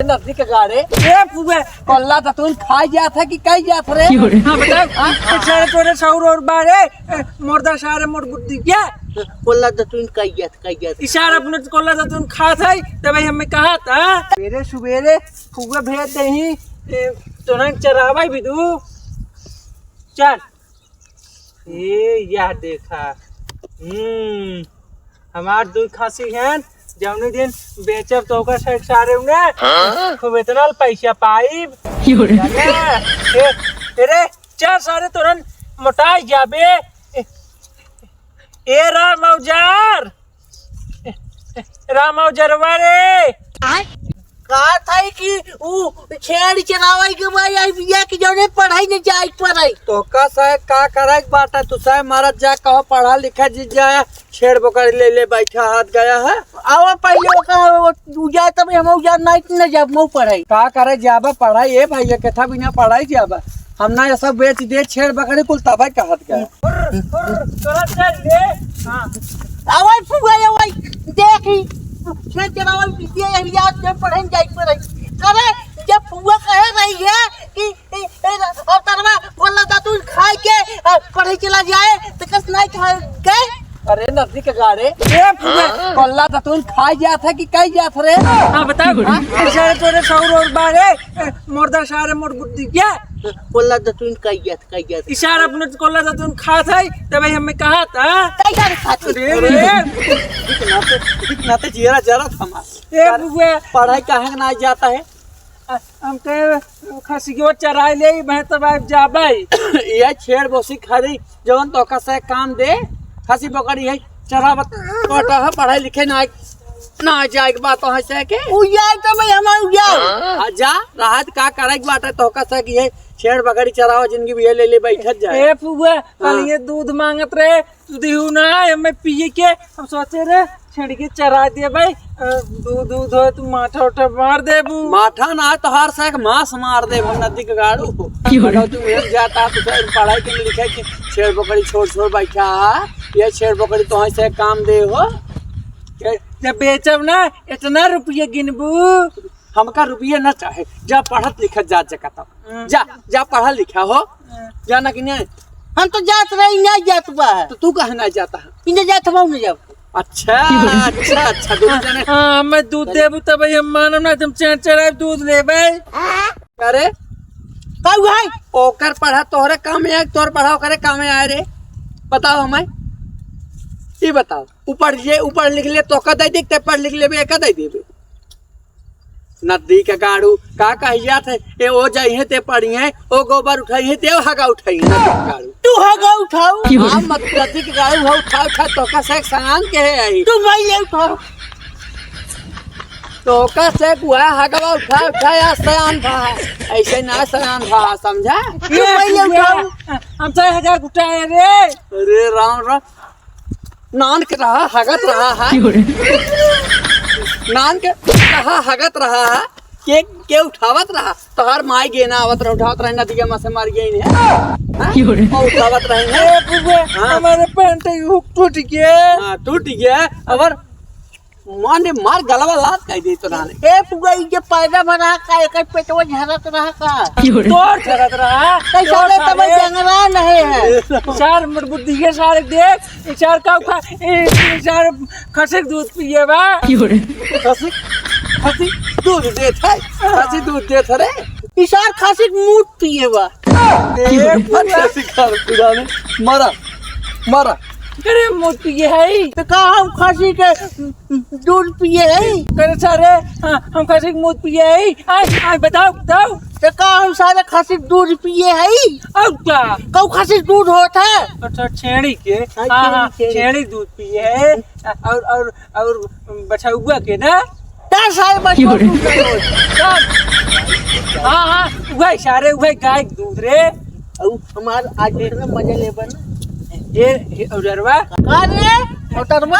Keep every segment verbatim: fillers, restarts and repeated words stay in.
दर्दी के गाड़े। ए फुआ, कोल्ला दतुन खाई जात है कि कई जात रे? हाँ, बताओ। हाँ? ए, सारे तोरे सौर और बारे, ए, मुर्दा सारे मोर बुद्धि क्या? कोल्ला दतुन कई जात, कई जात। इशारा अपने कोल्ला दतुन खात है, तब हमें कहा था। सवेरे, सवेरे फुआ भेज दही, ए, तोरन चरावा भी दू। चल। ए, यह देखा। हम्म, हमार दुई खसी हैं, जौने दिन बेचब तो ओकर से सारे उन्हें हाँ? खूब इतना पैसा पाइब। क्यों रे? जाने? ए, ए रे, चल सारे तोरन मोटाई जाबे। ए, ए राम औजार। ए, ए, राम औजरवा रे। आय? कहा था कि ऊ छेड़ चलावे के भाई आई बिया कि जौने पढ़ाई न जाए पढ़ाई। तो का साहब का करे के बात है? तू साहब मारत जा, कहो पढ़ा लिखा जी जाए, छेड़ बोकरी ले ले बैठा हाथ गया है। आवा पहले ओका, वो उजा तब हम उजा नाइट न जब मऊ पढ़ाई। का करे जाबा पढ़ाई? ए भैया, केथा बिना पढ़ाई जाबा? हम ना ये सब बेच दे, छेड़ बकरी कुल तबाह कहत गए। हुर्र, हुर्र, तोरा चल दे। हाँ। आवाज फुआ, आवाज। देखी, छेड़ चलावल पीछे यही याद से पढ़े जाई पढ़े। करे, जब फुआ कहे रही है कि, ए, ए, और तरवा कोल्ला दतुन खाए के, आ, पढ़े चला जाए, तो कस नहीं खा गए? अरे नदी के गाड़े, ए फुआ, कोल्ला दतुन खाई जात है कि कई जात रे? हाँ, बताओ। हाँ? सारे तोरे सौर और बारे, ए, मुर्दा सारे मोर बुद्धि क्या? कोल्ला दतुन कई जात, कई जात। इशारा अपने कोल्ला दतुन खात है, तब हमें कहा था। कई जात खात है? अरे, अरे। दिखना तो, दिखना तो जियरा जरा था हमार। ए फुआ। पढ़ाई काहे ना जाता है? आ, हम कहे, खसियो चराई ले, मैं तब आब जाबै। ये छेड़ बोसी खाली, जवन तोका से काम दे, खसी बकरी है, चरावत, कोटा है, पढ़ाई लिखे ना, ना जाए के बात है से के। उ जाए तो भाई हमार उ जाए। आ जा, राहत का करे के बात है, तोका से कि ये छेड़ बकरी चरावा, जिंदगी भी ये ले ले बैठत जाए। ए फुआ, कल हाँ। ये दूध मांगत रहे, तू दिहू ना, हमें पिए के, हम सोचे रे, छेड़ के चरा दिए भाई, अ, दूध, दूध हो, तू माठा उठा मार देबू। माठा ना, तोहार से एक मांस मार देब हम नदी के गाड़ू। क्यों रे? अगर तू मिल जाता, तो फिर पढ़ाई के लिखे के छेड़ बकरी छोड़, छोड़ बैठा है। ये छेड़ बकरी तो ऐसे काम दे हो। के जब बेचब ना, इतना रुपये गिनबू। हमका रुपये ना चाहे, जा पढ़त लिखत जा जगह तक। हाँ। जा, जा पढ़ा लिखा हो। हाँ। जा ना कि नहीं? हम तो जात रही, नहीं जात बा। तो तू काहे ना जाता है? इन्हें जात बा, उन्हें जाब। अच्छा, अच्छा, अच्छा, दोनों जने। हाँ, मैं दूध देबू तब हम मानब ना, तुम चेंचरा दूध लेबे। अरे, का हुआ है? ओकर पढ़ा तोहरे काम में आए, तोर पढ़ा ओकरे काम में आए रे। बताओ हमें, ई बताओ, ऊ पढ़ जे, ऊ पढ़ लिख ले, तोका दे दे, ते पढ़ लिख लेबे, एका दे देबे। नदी के गाड़ू, का कही जात है? ए, ओ जाइहे ते पढ़िहे, ओ गोबर उठाइहे ते ओ हगा उठाइहे, नदी के गाड़ू। तू हगा उठाऊ? हाँ, मत नदी के गाड़ू, हो उठा, उठा, तोका से सयान के है आई। तू मैं ये उठाऊ। तोका से गुहा हगवा उठा, उठा, या सयान भा। ऐसे ना सयान भा, समझा? तू मैं ये उठाऊ। हम तो हगा उठाए रे। अरे राम, राम। नान के रहा, हगत रहा है। क्यों रे? नान के रहा, हगत रहा है। के, के उठावत रहा? तोहार माई गेना आवत रहा, उठावत रहे, नदिया में से मर गई ने। हाँ? क्यों रे? और उठावत रहे ने। ए, बुबे, हाँ। हमारे पैंट के हुक टूट गया। हाँ, टूट गया। अबर माने मार गलवा लात कह दे तो नाने। ए, बुबे, ये पैदा बना का, एक पेटवा झरत रहा का? क्यों रे? तोर झरत रहा। कैसा तोर रे, तब सारे। जंगला नहीं है। चार मुड़ बुद्धि के सारे देख। ई सार का खा, ई, ई सार खसी के दूध पिए बा। क्यों रे? खसी, खसी दूध देत है, खसी दूध देत है रे। ई सार खसी के मूत पिए बा। ए, क्यों रे? पूरा खसी खा, पूरा ने। मारा, मारा। अरे, मूत पिए है। तो का हम खसी के दूध पिए है? करे सारे, हाँ, हम खसी के मूत पिए है। आय, आय, बताओ, बताओ। तो का हम सारे खसी के दूध पिए है? और का? कऊ खसी के दूध होत है? अच्छा, छेड़ी के। हाँ, हाँ, छेड़ी, हाँ, छेड़ी। छेड़ी दूध पिए है। और, और, और बछौआ के ना? का सारे बछौआ क्यों रे? दूध नहीं होत? चल। हाँ, हाँ, वही सारे, वही गाय के दूध रे। और हमार आज इतना मजा लेबा ना। ए, ए, औजरवा। का रे? औजरवा?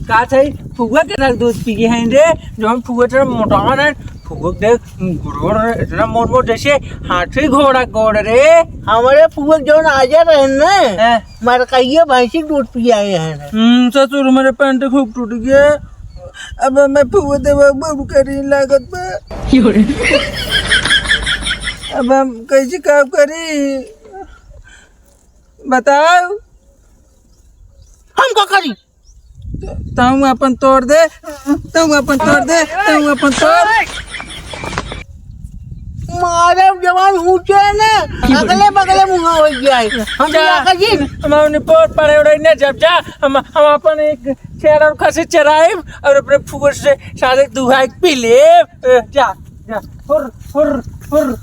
का छै? फुआ के रख दूध पिए हैं रे, जौन फुआ तेरा मोटा है, फुआ देख, गोड़ रे, इतना मोट मोट जैसे हाथी घोड़ा गोड़ रे। हमारे फुआ जौन आजे रहे न, हैं? मार कहिए भैंसी दूध पिए हैं। हम्म, ससुर, मेरे पैंट खूब टूट गया। अब हमें फुआ देवा बहू करी लागत बा। अब हम कैसे काम करी, बताओ। हम का करी? तू अपन तोड़ दे, तू अपन तोड़ दे, तू अपन तोड़। मारे जवान हुचे ने, अगले बगले मुंह हो जाए। हम जा, क्या करी? हम अपने पोर पड़े उड़े ने जब जा, हम, हम अपन एक छेड़ और खसी चराइब और अपने फुआ से साले दुहाई पी लेब। ए, जा, जा, हुर, हुर, हुर।